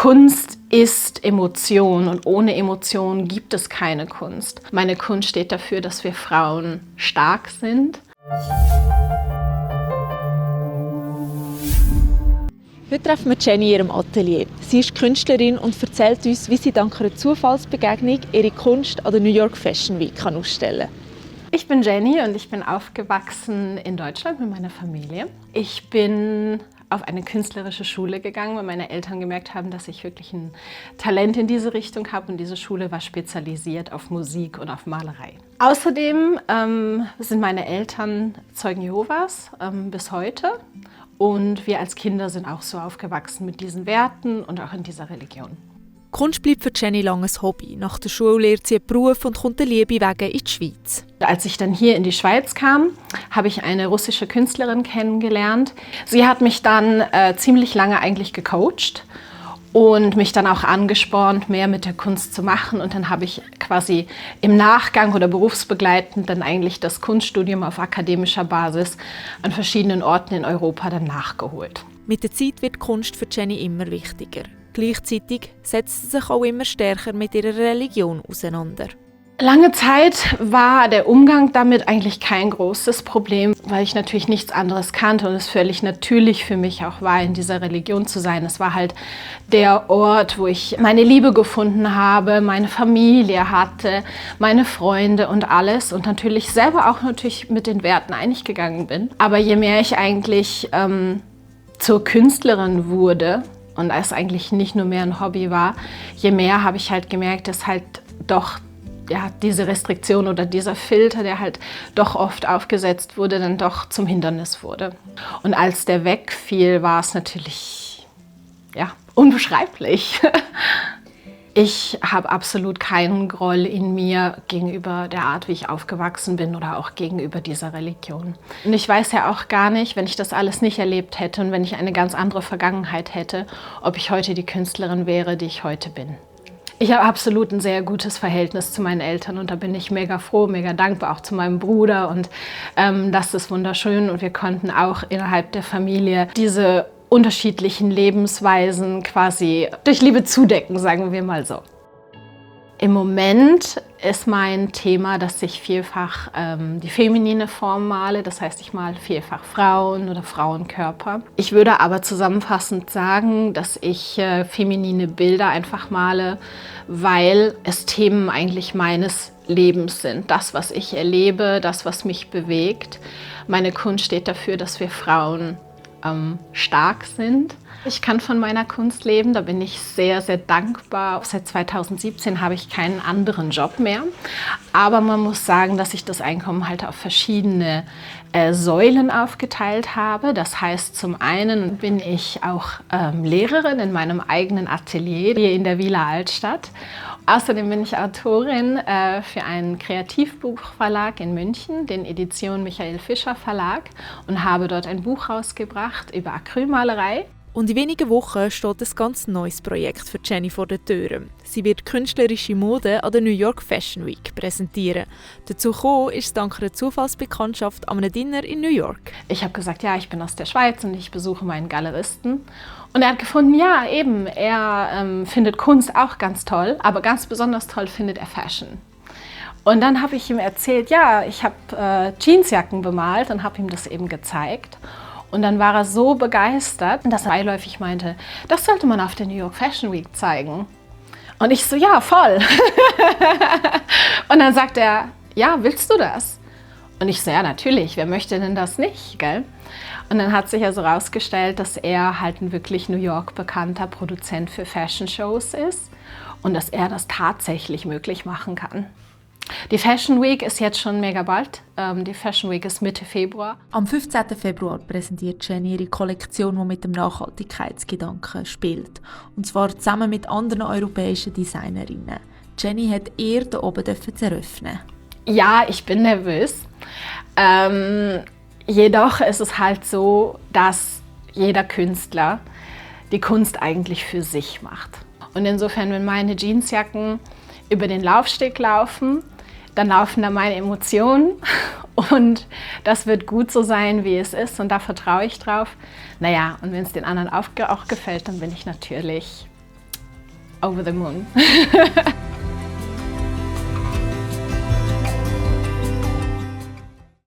Kunst ist Emotion und ohne Emotion gibt es keine Kunst. Meine Kunst steht dafür, dass wir Frauen stark sind. Heute treffen wir Jenny in ihrem Atelier. Sie ist Künstlerin und erzählt uns, wie sie dank einer Zufallsbegegnung ihre Kunst an der New York Fashion Week ausstellen kann. Ich bin Jenny und ich bin aufgewachsen in Deutschland mit meiner Familie. Ich bin auf eine künstlerische Schule gegangen, weil meine Eltern gemerkt haben, dass ich wirklich ein Talent in diese Richtung habe. Und diese Schule war spezialisiert auf Musik und auf Malerei. Außerdem sind meine Eltern Zeugen Jehovas bis heute. Und wir als Kinder sind auch so aufgewachsen mit diesen Werten und auch in dieser Religion. Kunst bleibt für Jenny lange ein Hobby. Nach der Schule lernt sie einen Beruf und kommt der Liebe wegen in die Schweiz. Als ich dann hier in die Schweiz kam, habe ich eine russische Künstlerin kennengelernt. Sie hat mich dann ziemlich lange eigentlich gecoacht und mich dann auch angespornt, mehr mit der Kunst zu machen. Und dann habe ich quasi im Nachgang oder berufsbegleitend dann eigentlich das Kunststudium auf akademischer Basis an verschiedenen Orten in Europa dann nachgeholt. Mit der Zeit wird Kunst für Jenny immer wichtiger. Gleichzeitig setzt sie sich auch immer stärker mit ihrer Religion auseinander. Lange Zeit war der Umgang damit eigentlich kein großes Problem, weil ich natürlich nichts anderes kannte und es völlig natürlich für mich auch war, in dieser Religion zu sein. Es war halt der Ort, wo ich meine Liebe gefunden habe, meine Familie hatte, meine Freunde und alles und natürlich selber auch natürlich mit den Werten einig gegangen bin. Aber je mehr ich eigentlich zur Künstlerin wurde, und es eigentlich nicht nur mehr ein Hobby war, je mehr habe ich halt gemerkt, dass halt doch diese Restriktion oder dieser Filter, der halt doch oft aufgesetzt wurde, dann doch zum Hindernis wurde. Und als der wegfiel, war es natürlich unbeschreiblich. Ich habe absolut keinen Groll in mir gegenüber der Art, wie ich aufgewachsen bin oder auch gegenüber dieser Religion. Und ich weiß ja auch gar nicht, wenn ich das alles nicht erlebt hätte und wenn ich eine ganz andere Vergangenheit hätte, ob ich heute die Künstlerin wäre, die ich heute bin. Ich habe absolut ein sehr gutes Verhältnis zu meinen Eltern und da bin ich mega froh, mega dankbar, auch zu meinem Bruder und das ist wunderschön und wir konnten auch innerhalb der Familie diese unterschiedlichen Lebensweisen quasi durch Liebe zudecken, sagen wir mal so. Im Moment ist mein Thema, dass ich vielfach die feminine Form male, das heißt, ich male vielfach Frauen oder Frauenkörper. Ich würde aber zusammenfassend sagen, dass ich feminine Bilder einfach male, weil es Themen eigentlich meines Lebens sind. Das, was ich erlebe, das, was mich bewegt. Meine Kunst steht dafür, dass wir Frauen stark sind. Ich kann von meiner Kunst leben, da bin ich sehr, sehr dankbar. Seit 2017 habe ich keinen anderen Job mehr. Aber man muss sagen, dass ich das Einkommen halt auf verschiedene Säulen aufgeteilt habe. Das heißt, zum einen bin ich auch Lehrerin in meinem eigenen Atelier hier in der Wieler Altstadt. Außerdem bin ich Autorin für einen Kreativbuchverlag in München, den Edition Michael Fischer Verlag, und habe dort ein Buch rausgebracht über Acrylmalerei. Und in wenigen Wochen steht ein ganz neues Projekt für Jenny vor den Türen. Sie wird künstlerische Mode an der New York Fashion Week präsentieren. Dazu gekommen ist es dank einer Zufallsbekanntschaft an einem Dinner in New York. Ich habe gesagt, ja, ich bin aus der Schweiz und ich besuche meinen Galeristen. Und er hat gefunden, ja, eben, er findet Kunst auch ganz toll, aber ganz besonders toll findet er Fashion. Und dann habe ich ihm erzählt, ja, ich habe Jeansjacken bemalt und habe ihm das eben gezeigt. Und dann war er so begeistert, dass er beiläufig meinte, das sollte man auf der New York Fashion Week zeigen. Und ich so, ja, voll. Und dann sagt er, ja, willst du das? Und ich so, ja, natürlich, wer möchte denn das nicht, gell? Und dann hat sich also herausgestellt, dass er halt ein wirklich New York bekannter Produzent für Fashion-Shows ist und dass er das tatsächlich möglich machen kann. Die Fashion Week ist jetzt schon mega bald. Die Fashion Week ist Mitte Februar. Am 15. Februar präsentiert Jenny ihre Kollektion, die mit dem Nachhaltigkeitsgedanken spielt. Und zwar zusammen mit anderen europäischen Designerinnen. Jenny hat ihr da oben zu eröffnen. Ja, ich bin nervös. Jedoch ist es halt so, dass jeder Künstler die Kunst eigentlich für sich macht. Und insofern, wenn meine Jeansjacken über den Laufsteg laufen, dann laufen da meine Emotionen und das wird gut so sein, wie es ist und da vertraue ich drauf. Naja, und wenn es den anderen auch gefällt, dann bin ich natürlich over the moon.